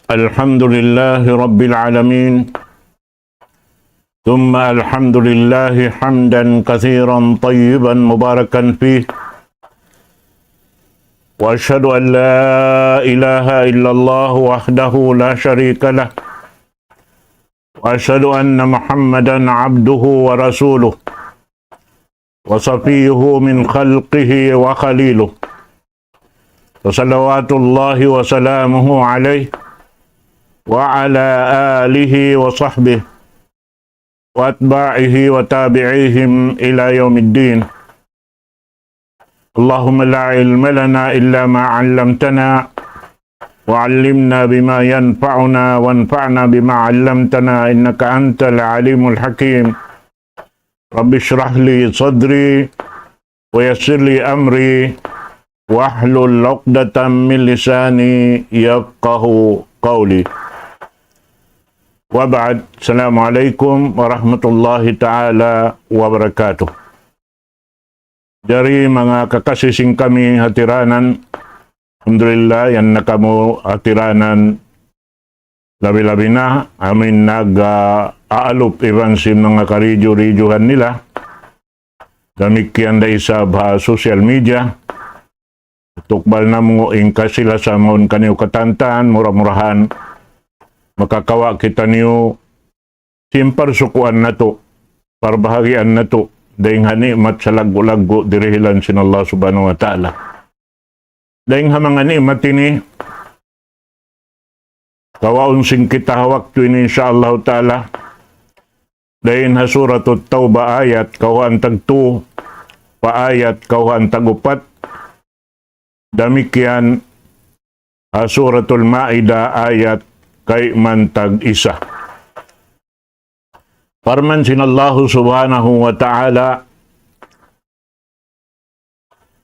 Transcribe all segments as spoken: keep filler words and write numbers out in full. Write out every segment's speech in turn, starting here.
الحمد لله رب العالمين، ثم الحمد لله حمدا كثيرا طيبا مباركا فيه، وأشهد أن لا إله إلا الله وحده لا شريك له، وأشهد أن محمدا عبده ورسوله وصفيه من خلقه وخليله، فصلوات الله وسلامه عليه وعلى آله وصحبه وأتباعه وتابعيهم إلى يوم الدين. اللهم لا علم لنا إلا ما علمتنا، وعلمنا بما ينفعنا، وانفعنا بما علمتنا، إنك أنت العليم الحكيم. رب اشرح لي صدري، ويسر لي أمري، واحلل عقدة من لساني يفقه قولي. وبعد، السلام عليكم ورحمة الله تعالى وبركاته. Jari manga kakasi sin kami hatiranan, alhamdulillah, yan na kamu hatiranan labi-labi na, amin nag, ah, aalup iban sin manga karidju-ridjuhan nila. Damikkiyan da isab ha social media. Tukbal namu' in kasi-lasa mawn kaniyu katantan, mura-murahan makakawa' kitaniyu sin parsukuan natu', parbahagian natu', dayn ha ni'mat salaggu'-laggu' dirihilan sin Allah Subhanahu wa Ta'ala. Dayn ha manga ni'mat ini, kawaun sin kita ha waktu ini, insya Allah Ta'ala, dayn ha Suratut Tawbah ayat kawhaan tagtū, pa ayat kawhaan tagupat, damikkiyan ha Suratul Ma'idah ayat kayman tag-isa. Parman sin Allahu Subhanahu wa Ta'ala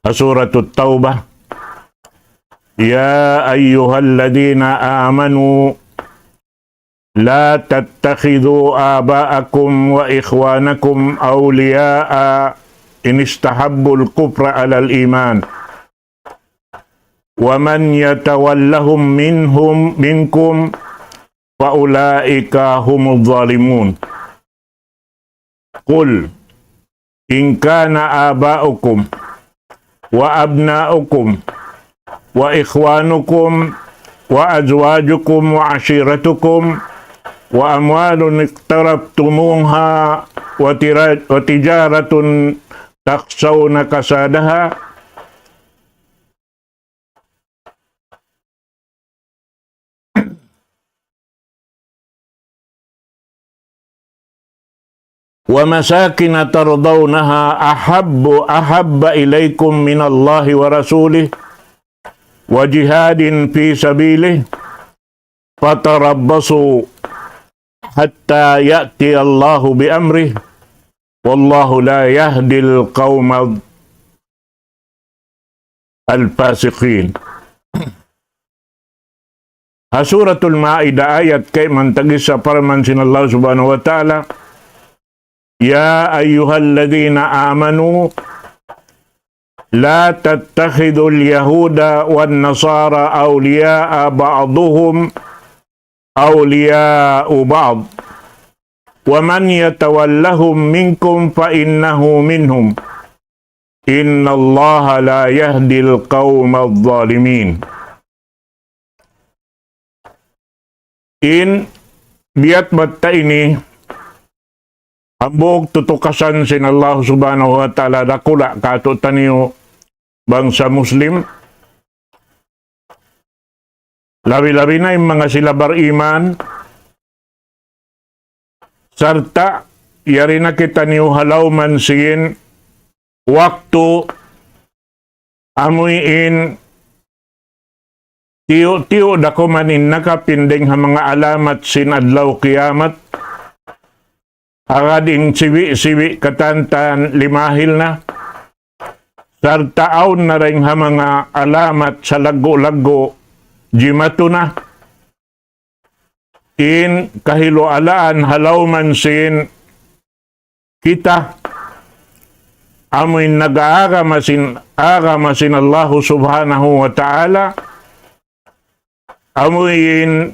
ha Suratut Tawbah, يا أيها الذين آمنوا لا تتخذوا آباءكم وإخوانكم أولياء إن استحبوا الكفر على الإيمان ومن يتولهم منهم، منكم، فأولئك هم الظالمون. قل إن كان آباؤكم وأبناؤكم وإخوانكم وأزواجكم وعشيرتكم وأموال اقترفتموها وترا-، وتجارة تخشون كسادها ومساكن ترضونها أحب، أحب إليكم من الله ورسوله وجهاد في سبيله فتربصوا حتى يأتي الله بأمره والله لا يهدي القوم الفاسقين. Ha Suratul Ma'idah ayat kayman tag-isa parman sin Allah Subhanahu wa Ta'ala, يا أيها الذين آمنوا لا تتخذوا اليهود والنصارى أولياء بعضهم أولياء بعض ومن يتولهم منكم فإنه منهم إن الله لا يهدي القوم الظالمين. In biya' bat ta ini, hambuuk tutukasan sin Allah Subhanahu wa Ta'ala dakula' kātu'niyu bangsa Muslim, labi-labi na in manga sila bariman, sarta' yari na kitaniyu ha lawm sin waktu amuin tiyu'-tiyu' da kuman in nakapinding ha manga alamat sin adlaw kiyamat, agad in sibi'-sibi' katantan limahil na, sarta' awn na dayn ha manga alamat salaggu'-laggu' jimatu na in kahilualaan ha lawm sin kita, amuin nag-aagama sin, agama sin Allahu Subhanahu wa Ta'ala, amuin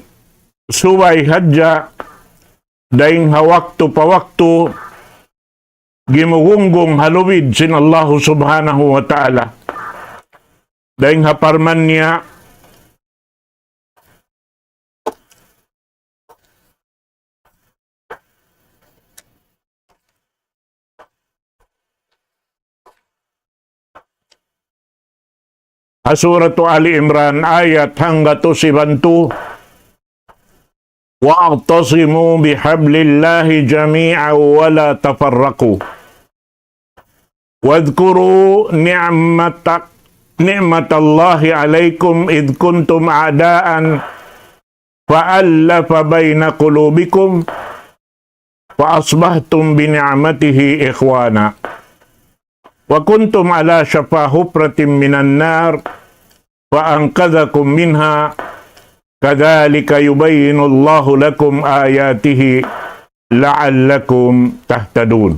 subay hadja dayn ha waktu pa waktu gimugunggung ha lubid sin Allahu Subhanahu wa Ta'ala. Dayn ha parman niya, ha Suratu Ali Imran, ayat hanggatus iban tu, واعتصموا بحبل الله جميعا ولا تفرقوا واذكروا نعمة، نعمة الله عليكم إذ كنتم أعداء فألف بين قلوبكم فأصبحتم بنعمته إخوانا وكنتم على شفا حفرة من النار فأنقذكم منها كذلك يبين الله لكم آياته لعلكم تهتدون.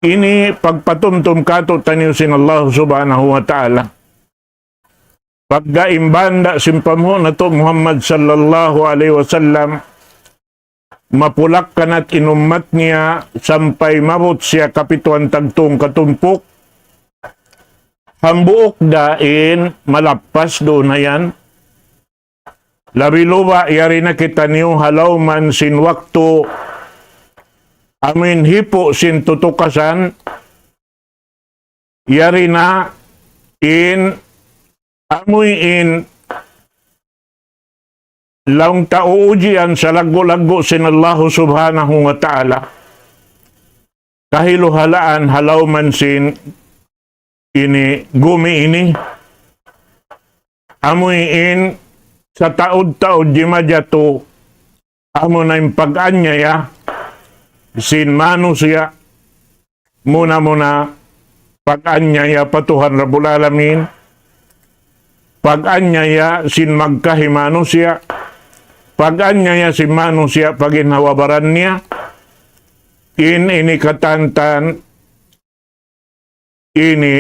Ini pagpatumtum kātu'niyu sin Allah Subhanahu wa Ta'ala. Pagga in banda' sin panghu' natu' Muhammad sallallahu alayhi wasallam, mapulak-kanat in ummat niya sampay maabut siya kapituan tagtung katumpuk, hambuuk da in malappas duun na yan. Labi luba' yari na kitaniyu ha lawm sin waktu amuin hipu' sin tutukasan, yari na in amuin laung ta uujian salaggu'-laggu' sin Allahu Subhanahu wa Ta'ala. Kahiluhalaan ha lawm sin ini gumi ini. Amuin sataud-taud jimajatu amuna in pag-anyaya sin manusiya', muna-muna pag-anyaya pa Tuhan Rabbul Alamin, pag-anyaya sin magkahi manusiya', pag-anyaya sin manusiya' pa ginhawa-baran niya, in ini katantan ini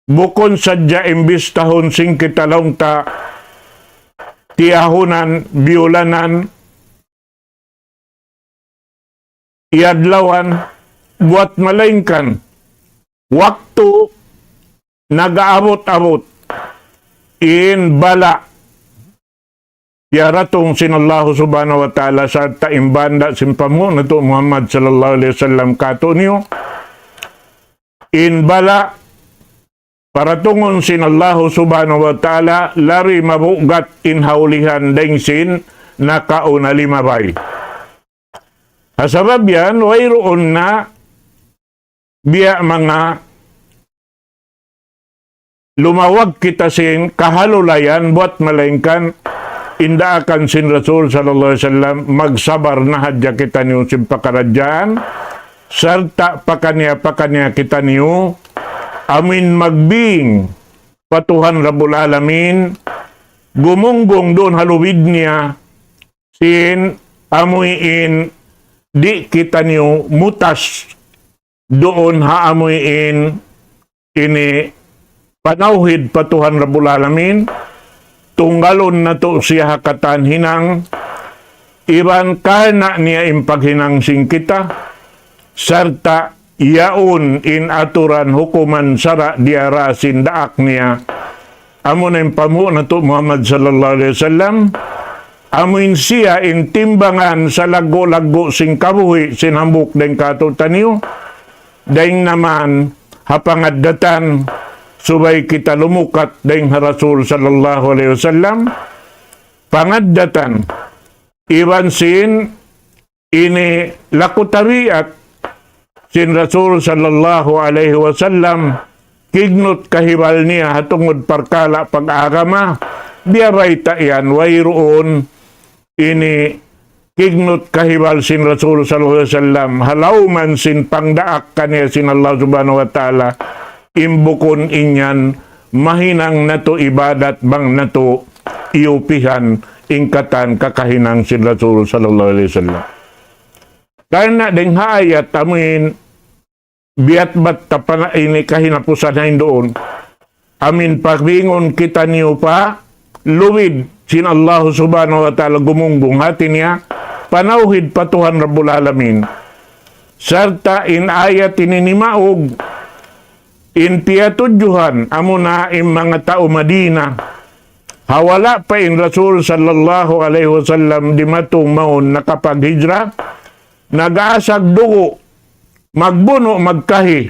bukun sadja imbistahun sin kita laung ta tiyahunan, biyulanan, iyadlawan, buwat malaingkan waktu nag-aabut-abut in bala' diyaratung sin Allahu Subhanahu wa Ta'ala sarta' in banda' sin panghu' natu' Muhammad sallallahu alayhi wasallam kātu'niyu. In bala' paratungun sin Allahu Subhanahu wa Ta'ala labi mabugat in ha ulihan dayn sin nakauna limabay. Ha sabab yan, wayruun na biya' manga lumawag kita sin kahalulayan buwat malaingkan in daakan sin Rasul sallallahu alayhi wasallam, magsabar na hadja kitaniyu sin pakaradjaan, sarta' pakaniya-pakaniya kitaniyu amuin magbing pa Tuhan Rabbul Alamin, gumunggung duun ha lubid niya, sin amuin di' kitaniyu mutas duun ha amuin ini panawhid pa Tuhan Rabbul Alamin, tunggalun natu' siya ha katan hinang, iban karna' niya in paghinang sin kita, sarta' yaun in aturan hukuman sara' diyara sin daak niya, amuna in panghu' natu' Muhammad sallallahu alayhi wasallam, amuin siya in timbangan salaggu'-laggu' sin kabuhi' sin hambuuk dayn kātu'niyu, dayn naman ha pangaddatan, subay kita lumukat dayn ha Rasul sallallahu alayhi wasallam, pangaddatan, iban sin ini laku tabiat sin Rasul sallallahu alayhi wasallam, kignut kahibal niya ha tungud parkala' pag-agama, biya' bayta' yan, wayruun ini kignut kahibal sin Rasul sallallahu alayhi wasallam, ha lawm sin pangdaak kaniya sin Allah Subhanahu wa Ta'ala, in bukun in yan mahinang natu' ibadat bang natu' iyupihan in katan kakahinang sin Rasul sallallahu alayhi wasallam. Karna' dayn ha ayat amuin biyatbat ta pa ini kahinapusan na in duun. Amuin pagbingun kitaniyu pa lubid sin Allah Subhanahu wa Ta'ala gumunggung, hati niya, panawhid pa Tuhan Rabbul Alamin. Sarta' in ayat ini nimaug, in piyatudjuhan, amuna in manga tau Madina. Ha wala' pa in Rasul sallallahu alayhi wasallam dimatung mawn nakapaghijra, nag-asag dugu', magbunu', magkahi,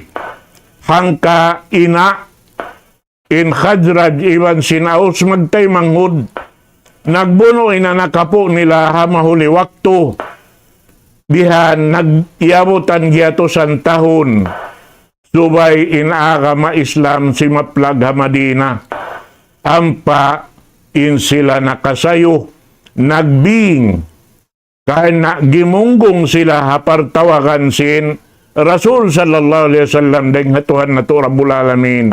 hangka ina' in Khazraj iban sin Aus magtaymanghud. Nagbunu' in anak apu' nila ha mahuli waktu. Bihan nag-, iyabutan giyatusan tahun. Subay in agama Islam simaplag ha Madina. Ampa in sila nakasayu, nagbing. Karna' gimunggung sila ha partawagan sin Rasul sallallahu alayhi wasallam dayn ha Tuhan natu' Rabbul Alamin.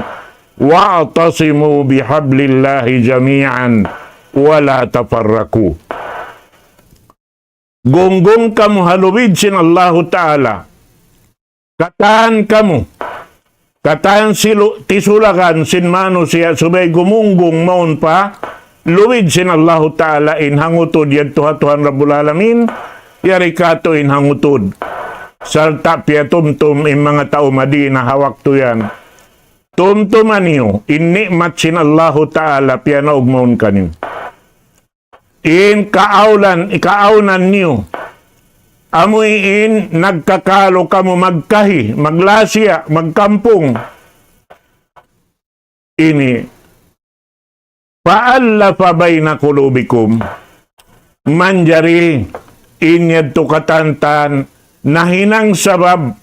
واعتصموا بحبل الله جميعا ولا تفرقوا. Gunggung kamu ha lubid sin Allahu Ta'ala. Katan kamu, katan silu-, tisulagan sin manusiya' subay gumunggung mawn pa lubid sin Allahu Ta'ala in hangutud yadtu ha Tuhan Rabbul Alamin, yari katu' in hangutud. Sarta' piyatumtum in manga tau Madina ha waktu yan. Tumtuma niyu, in ni'mat sin Allahu Ta'ala piyanaug mawn kaniyu. In kaawnan, kaawnan niyu. Amuin nagkakalu kamu magkahi, maglasiya, magkampung. Ini. فألف بين قلوبكم. Manjari in yadtu katantan nahinang sabab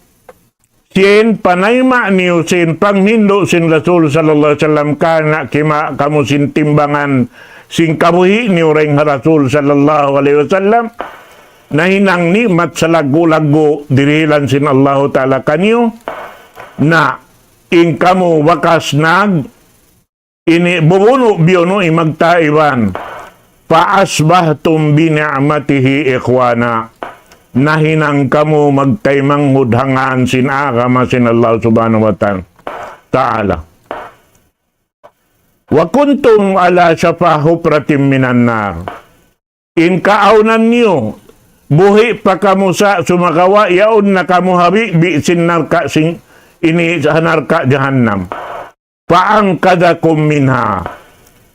sin panayma' niyu sin panghindu' sin Rasul sallallahu alayhi wasallam, karna' kima kamu sin timbangan sin kabuhi' niyu dayn ha Rasul sallallahu alayhi wasallam, nahinang ni'mat salaggu'-laggu' dirihilan sin Allahu Ta'ala kaniyu, na in kamu bakas nag ini bubunu' biyunu' in magtaiban. فأصبحتم بنعمته إخوانا. Nahinang kamu magtaymanghud ha ngān sin agama sin Allah Subhanahu wa Ta'ala. وكنتم على شفا حفرة من النار. In kaawnan niyu, buhi' pa kamu sa' sumagawa' yaun na kamu ha bibi' sin narka' sin, ini ha narka' jahannam. فأنقذكم منها.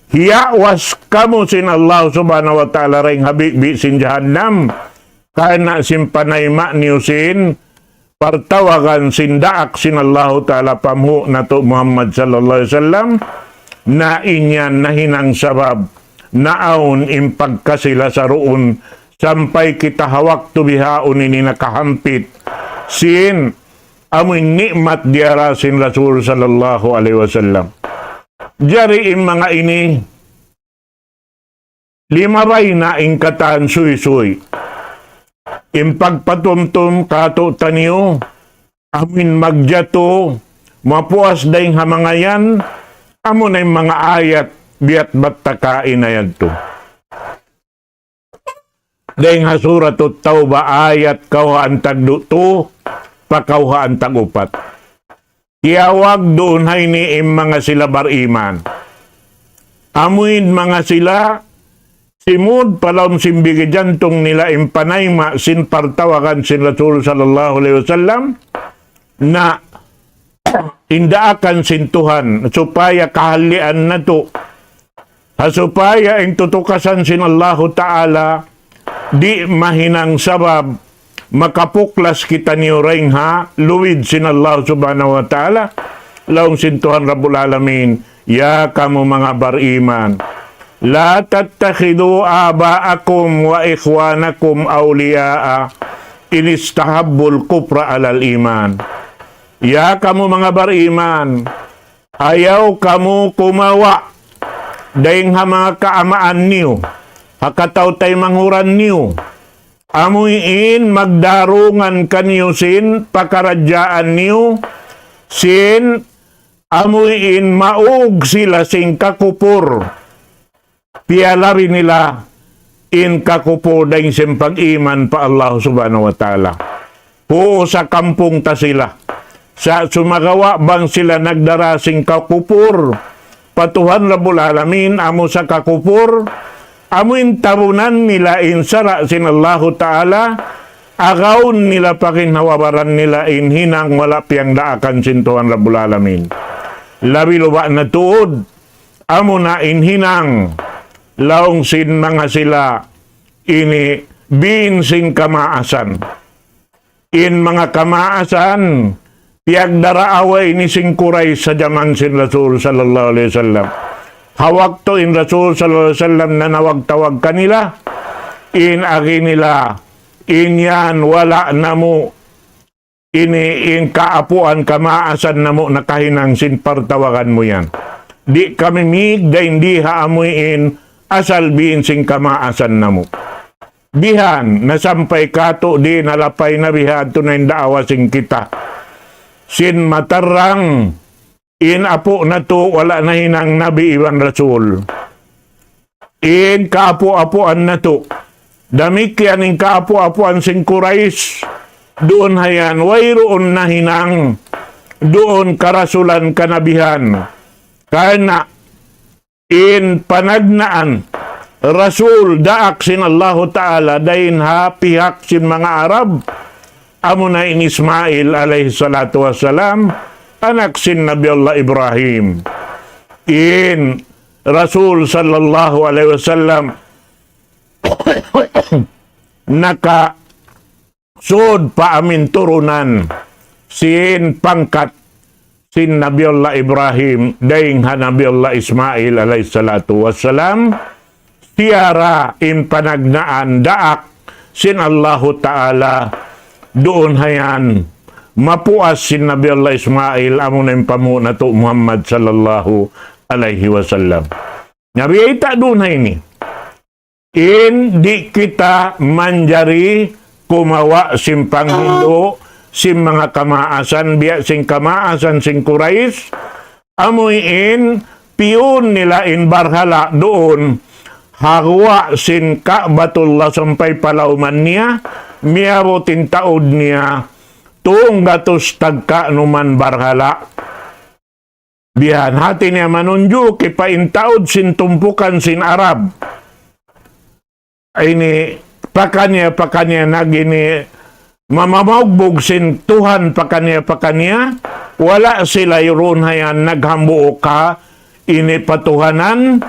Hiyawas kamu sin Allah Subhanahu wa Ta'ala dayn ha bibi' sin jahannam. Karna' sin panayma' niyu sin partawagan sin daak sin Allahu Ta'ala pa hambuuk natu' Muhammad sallallahu alayhi wasallam, na in yan nahinang sabab naawn in pagkasi-lasa duun sampay kita ha waktu bihaun ini nakahampit sin amuin ni'mat diyara sin Rasul sallallahu alayhi wasallam. Jari in manga ini, limabay na in katan suysuy. In pagpatumtum kātu'niyu, amuin magjatu, mapuas dayn ha manga yan, amuna in manga ayat biya' bat ta kaina yadtu. Dayn ha Suratut Tawbah ayat kawhaan tagduwa, pa kawhaan tagupat. Tiyawag duun ha ini in manga sila bariman. Amuin manga sila simud pa lawm sin bigi jantung nila in panayma' sin partawagan sin Rasul sallallahu alayhi wasallam, na in daakan sin Tuhan supaya kahalian natu', ha supaya in tutukasan sin Allahu Ta'ala di' mahinang sabab makapuklas kitaniyu dayn ha luwid sin Allah Subhanahu wa Ta'ala. Laung sin Tuhan Rabbul Alamin, ya kamu manga bariman, لا تتخذوا آباءكم وإخوانكم أولياء إن استحبوا الكفر على الإيمان. Ya kamu manga bariman, ayaw kamu kumawa' dayn ha manga kaamaan niyu, ha kataw-taymanghuran niyu, amuin magdarungan kaniyu sin pakaradjaan niyu, sin amuin maug sila sin kakupur. Piyalabi nila in kakupur dayn sin pag-iman pa Allah Subhanahu wa Ta'ala. Puus ha kampung ta sila. Sa' sumagawa' bang sila nagdara sin kakupur, pa Tuhan Rabbul Alamin, amu sa kakupur, amu in tabunan nila in sara' sin Allahu Ta'ala, agaun nila, paginhawa-baran nila in hinang wala' piyagdaakan sin Tuhan Rabbul Alamin. Labi-labi na tuud, amu na in hinang, laung sin manga sila ini bin sin kamaasan. In manga kamaasan, piyagdaraawa ini sin Quraysh ha jaman sin Rasul sallallahu alayhi wasallam. Ha waktu in Rasul sallallahu alayhi wasallam nanawag-tawag kanila, in agi nila, in yan wala' namu', ini in kaapuan kamaasan namu' nakahinang sin partawagan mu yan. Di' kami mīg dayn di ha amuin asal bin sin kamaasan namu'. Bihan, nasampay katu' di' nalapay na bihan tu na in daawa sin kita. Sin matarrang, in apu' natu' wala' nahinang nabi iban rasul. In kaapu'-apuan natu'. Damikkiyan in kaapu'-apuan sin Quraysh. Duun hayan, wayruun nahinang. Duun karasulan kanabihan. Karna' in panagnaan rasul daak sin Allahu Ta'ala dayn ha pihak sin manga Arab, amuna in Ismail alayhi salatu wassalam, anak sin Nabi Allah Ibrahim. In Rasul sallallahu alayhi wasallam naka sud pa amin turunan sin pangkat sin Nabi Allah Ibrahim dayn ha Nabi Allah Ismail alayhi salatu wassalam, siya ra in panagnaan daak sin Allahu Ta'ala duun hayan mapuas sin Nabi Allah Ismail amuna in panghu' natu' Muhammad sallallahu alayhi wasallam. Nabi ay ta duun ha ini. In di' kita manjari kumawa' sin panghindu' sin manga kamaasan, biya' sin kamaasan sin Quraysh, amuin piyun nila in barhala' duun ha guwa' sin Ka'batullah sampay pa lawman niya, miyabut in taud niya, tunggatus tagka numan barhala'. Bihan hati niya manunjuki pa in taud sin tumpukan sin Arab. Ini pakaniya-pakaniya nag ini mamamaugbug sin Tuhan pakaniya-pakaniya. Wala' sila duun hayan naghambuuk ha ini patuhanan.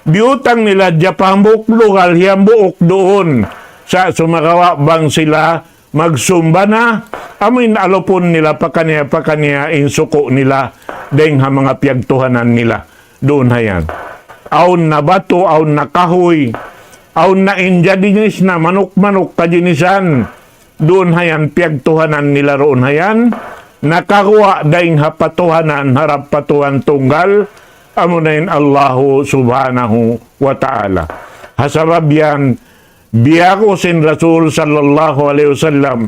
Biyutang nila hadja pa hambuuk lugal hiyambuuk duun. Sa' sumagawa' bang sila magsumba na, amuin alupun nila pakaniya-pakaniya in suku' nila dayn ha manga piyagtuhanan nila. Duun hayan. Awn na batu, awn na kahuy, awn na in jinis na manuk-manuk kajinisan. Duun hayan piyagtuhanan nila duun hayan. Nakaguwa' dayn ha patuhanan harap pa Tuhan tunggal, amuna in Allahu subhanahu wa ta'ala. Ha sabab yan, biyagu sin Rasul sallallahu alayhi wasallam,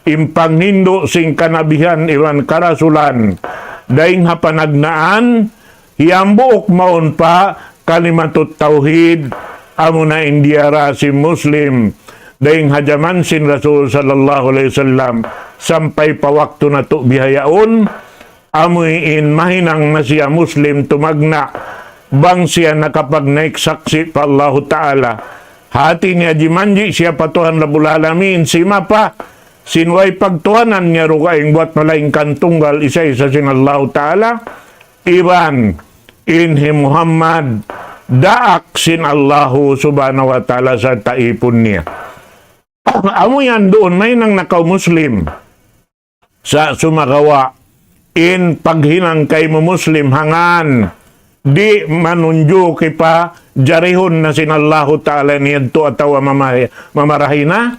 in panghindu' sin kanabihan iban karasulan, dayn ha panagnaan, hiyambuuk mawn pa kalimatut tawhid, amuna in diyara sin Muslim, dayn ha jaman sin Rasul sallallahu alayhi wasallam, sampay pa waktu natu' bihaun, amuin mahinang na siya Muslim tumagna', bang siya nakapagnaik saksi' pa Allahu Ta'ala. Hati niya jimanji' siya pa Tuhan Rabbul Alamin, simapa, sin way pagtuhanan niya dugaing buwat malaingkan tunggal isa-isa sin Allahu Ta'ala, iban in hi Muhammad, daak sin Allahu Subhanahu wa Ta'ala sarta' ipun niya. Amu yan duun, mahinang na kaw Muslim. Sa' sumagawa', in paghinang kaymu Muslim hangkan, di' manunjuki pa jarihun na sin Allahu Ta'ala in yadtu atawa mama-, mamarahi na,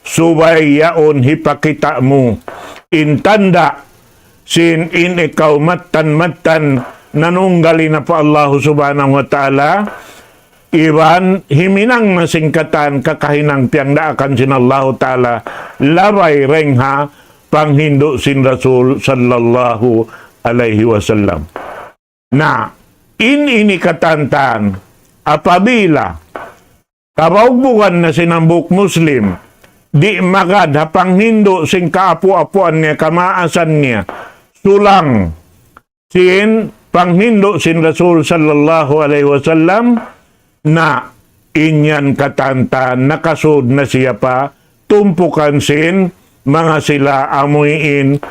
subay yaun hipakita' mu in tanda' sin in ikaw mattan-mattan nanunggali na pa Allahu Subhanahu wa Ta'ala, iban himinang na sin katan kakahinang piyagdaakan sin Allahu Ta'ala, labay dayn ha panghindu' sin Rasul sallallahu alayhi wasallam. Na, in ini katantan, apabila kabaugbugan na sin hambuuk Muslim, di' magad ha panghindu' sin kaapu'-apuan niya, kamaasan niya, sulang sin panghindu' sin Rasul sallallahu alayhi wasallam, na in yan katantan nakasud na siya pa tumpukan sin manga sila amuin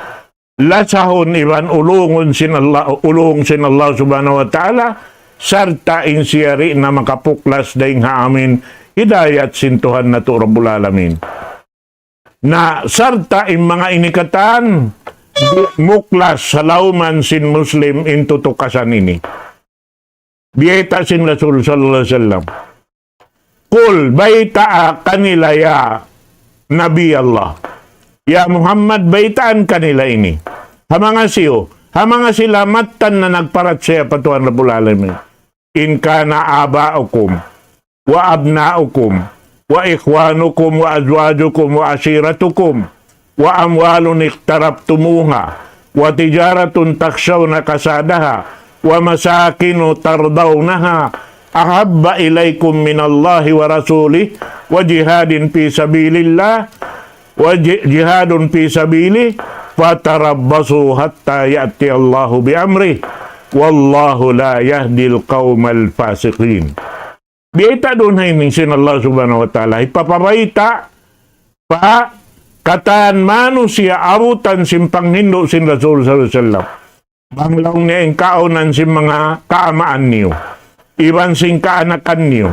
lasahun iban ulungun sin Allah, ulung sin Allah Subhanahu wa Ta'ala, sarta' in siya di' na makapuklas dayn ha amuin hidayat sin Tuhan natu' Rabbul Alamin. Na sarta' in manga ini katan, di' muklas ha lawman sin Muslim in tutukasan ini. Biyayta' sin Rasul sallallahu alayhi wasallam. Qul, baytaa kanila ya Nabi Allah. Ya Muhammad, baytaan kanila ini. Ha manga siyu, ha manga sila mattan na nagparachaya pa Tuhan Rabbul Alamin. In kana aba'ukum, wa abna'ukum, wa ikhwanukum, wa azwajukum, wa ashiratukum, wa amwalun iqtaraftumuha, wa tijaratun takshawna kasadaha, wa masakinu tardawnaha ahabba ilaykum minallahi wa rasulih, wa jihadin fi sabilillah, wa ji-, jihadun fi sabilih, fatarabbasu hatta ya'ti Allahu bi amrih, wallahu la yahdil qawmal fasiqin. Biyayta' duun ha ini sin Allah Subhanahu wa Ta'ala. Hipapabayta' pa katan manusiya' abutan sin panghindu' sin Rasul sallallahu alayhi wasallam. Bang laung niya in kaawnan sin manga kaamaan niyu, iban sin kaanakan niyu,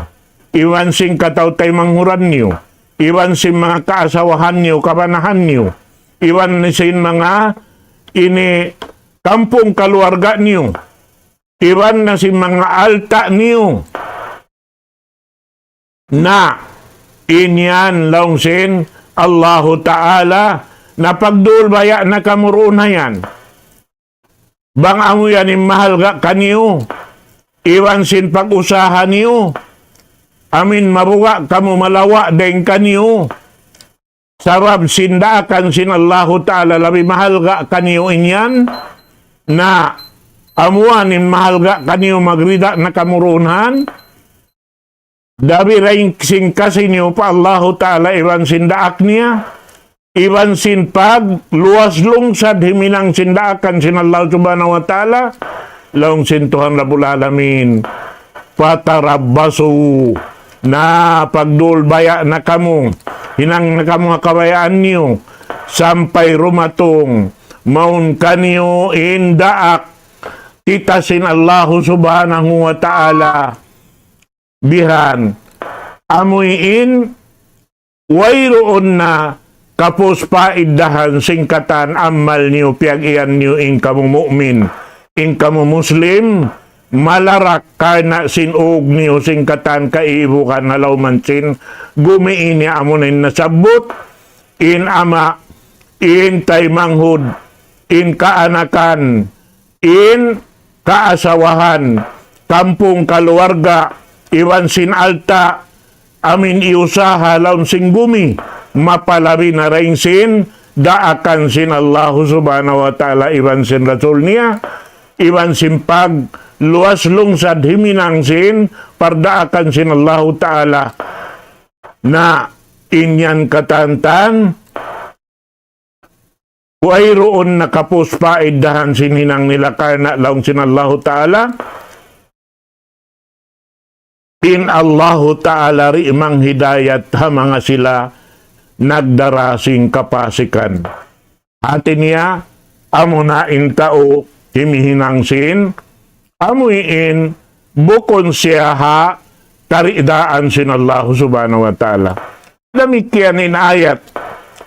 iban sin kataw-taymanghuran niyu, iban sin manga kaasawahan niyu, kabanahan niyu, iban sin manga ini kampung kaluarga niyu, iban na sin manga alta' niyu. Na, in yan laung sin Allahu Ta'ala, na pagdulbaya' na kamu duun ha yan. Bang amu yan in mahalga' kaniyu, iban sin pag-usaha niyu, amin mabuga' kamu malawa' dayn kaniyu, sabab sin daakan sin Allahu Ta'ala labi mahalga' kaniyu in yan, na amu yan in mahalga' kaniyu magrida na kamu duun ha yan, dabi dayn sin kasi niyu pa Allahu Ta'ala iban sin daak niya, iban sin pagluwas lungsad himinang sin daakan sin Allah Subhanahu wa Ta'ala, laung sin Tuhan Rabbul Alamin, fatarabbasu, na pagdulbaya' na kamu, hinang na kamu ha kabayaan niyu, sampay dumatung mawn kaniyu in daak tita sin Allahu Subhanahu wa Ta'ala. Bihan, amuin wayruun na kapus paiddahan sin katan amal niyu piyag-iyan niyu in kamu mu'min, in kamu Muslim, malarak karna' sin ug niyu sin katan kaibugan ha lawman sin gumi ini amuin nasabbut, in ama', in taymanghud, in kaanakan, in kaasawahan, kampung kaluarga, iban sin alta', amin iyusaha ha lawm sin gumi, mapalabi na dayn sin daakan sin Allahu Subhanahu wa Ta'ala iban sin Rasul niya, iban sin pagluwas lungsad himinang sin pardaakan sin Allahu Ta'ala. Na in yan katantan, wayruun na kapus paiddahan sin hinang nila karna' laung sin Allahu Ta'ala. In Allahu Ta'ala di' manghidayat ha manga sila nagdara sin kapasikan. Hati niya, amuna in tau himihinang sin, amuin bukun siya ha karidaan sin Allahu Subhanahu wa Ta'ala. Damikkiyan in ayat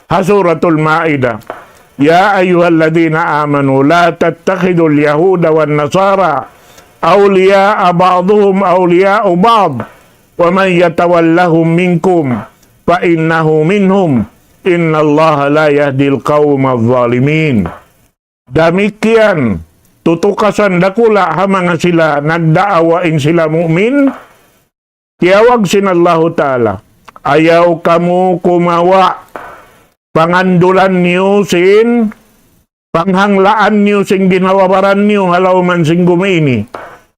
ha Suratul Ma'idah. يا أيها الذين آمنوا لا تتخذوا اليهود والنصارى أولياء بعضهم أولياء بعض ومن يتولهم منكم فإنه منهم إن الله لا يهدي القوم الظالمين. Damikkiyan, tutukasan dakula' ha manga sila nagdaawa in sila mu'min, tiyawag sin Allahu Ta'ala. Ayaw kamu kumawa' pangandulan niyu sin, panghanglaan niyu sin ginhawa-baran niyu ha lawman sin gumi ini.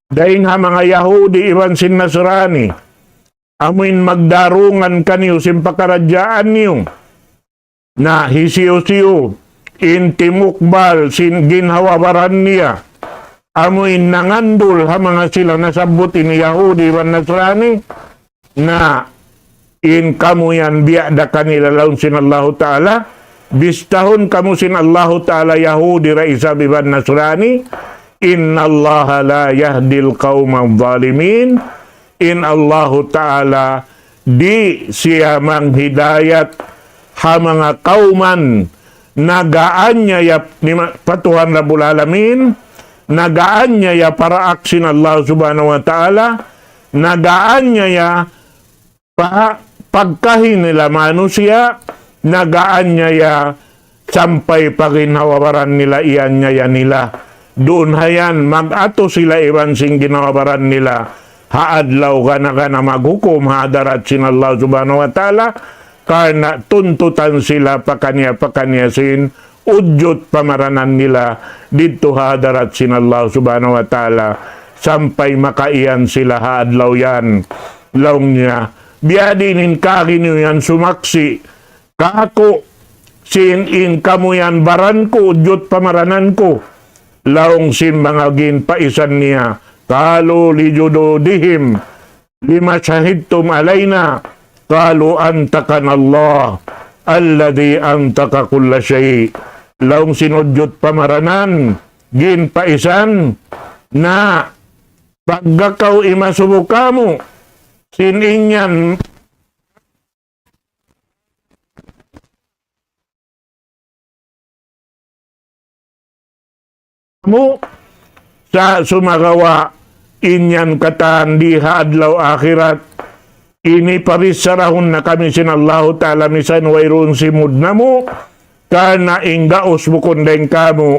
Dayn ha manga Yahudi iban sin Nasrani. Amuin magdarungan kaniyu sin pakaradjaan niyu. Na hisiyu-siyu in timukbal sin ginhawa-baran niya, amu in nangandul ha manga sila nasabbut ini Yahudi iban Nasrani, na in kamu yan biya' da kanila laung sin Allahu Ta'ala, bistahun kamu sin Allahu Ta'ala Yahudi da isab iban Nasrani, إن الله لا يهدي القوم الظالمين. In Allahu Ta'ala di' siya manghidayat ha manga kawman nagaan niya ya, ni ma-, pa Tuhan Rabbul Alamin, nagaan niya ya paraak sin Allah Subhanahu wa Ta'ala, nagaan niya ya pa-, pagkahi nila manusiya', nagaan niya ya sampay pa ginhawa-baran nila iyan niya ya nila. Duun hayan, mag-atu sila iban sin ginhawa-baran nila. Ha adlaw gana-gana maghukum ha hadarat sin Allah Subhanahu wa Ta'ala, karna' tuntutan sila pakaniya-pakaniya sin udjut pamaranan nila didtu ha hadarat sin Allah Subhanahu wa Ta'ala, sampay makaiyan sila ha adlaw yan. Laung niya, biya' diin in kari niyu yan sumaksi' kāku', sin in kamu yan baran ku, udjut pamaranan ku. Laung sin manga ginpaisan niya, قالوا لجلودهم لم شهدتم علينا؟ قالوا أنطقنا الله الذي أنطق كل شيء. Laung sin udjut pamaranan, ginpaisan, na pagga kaw imasubu kamu, sin in yan mu, sa' sumagawa' in yan katan di ha adlaw akhirat, ini pabichara na kami sin Allahu Ta'ala misan wayruun simud namu', karna' in gaus bukun dayn kamu',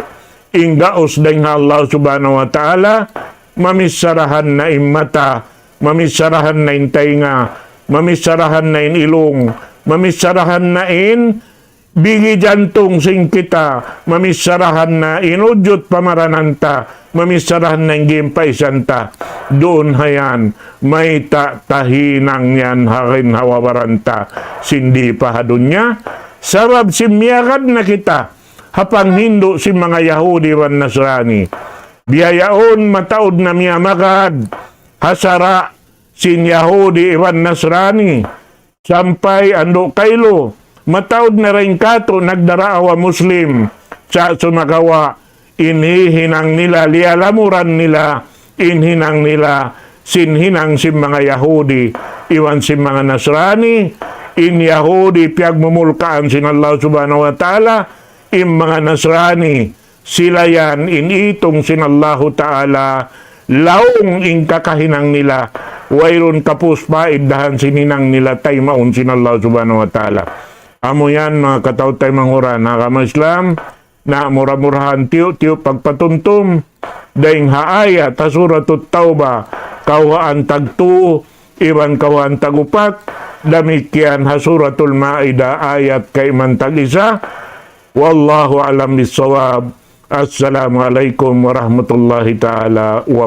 in gaus dayn ha Allah Subhanahu wa Ta'ala, mamicharahan na in mata, mamicharahan na in taynga, mamicharahan na in ilung, mamicharahan na in bigi jantung sin kita, mamicharahan na in udjut pamaranan ta, mamicharahan na in ginpaisan ta. Duun hayan, mayta' ta hinang yan ha ginhawa-baran ta sin di pa ha dunya. Sabab sin miyagad na kita ha panghindu' sin manga Yahudi iban Nasrani. Biya' yaun mataud na miyamagad ha sara' sin Yahudi iban Nasrani. Sampay andu' kailu, mataud na dayn kātu' nagdaraawa Muslim, sa' sumagawa' in hihinang nila, liyalamuran nila, in hinang nila, sin hinang sin manga Yahudi, iban sin manga Nasrani, in Yahudi piyagmumulkaan sin Allah Subhanahu wa Ta'ala, in manga Nasrani, sila yan in itung sin Allahu Ta'ala, laung in kakahinang nila, wayruun kapus paiddahan sin hinang nila taymaun sin Allah Subhanahu wa Ta'ala. Amu yan, manga kataw-taymanghuran ha agama Islam, na mura-murahan tiyu'-tiyu' pagpatumtum, dayn ha ayat ha Suratut Tawbah, kawhaan tagtū, iban kawhaan tagupat, damikkiyan ha Suratul Ma'idah ayat kayman tag-isa, والله أعلم بالصواب. السلام عليكم ورحمة الله تعالى وبركاته.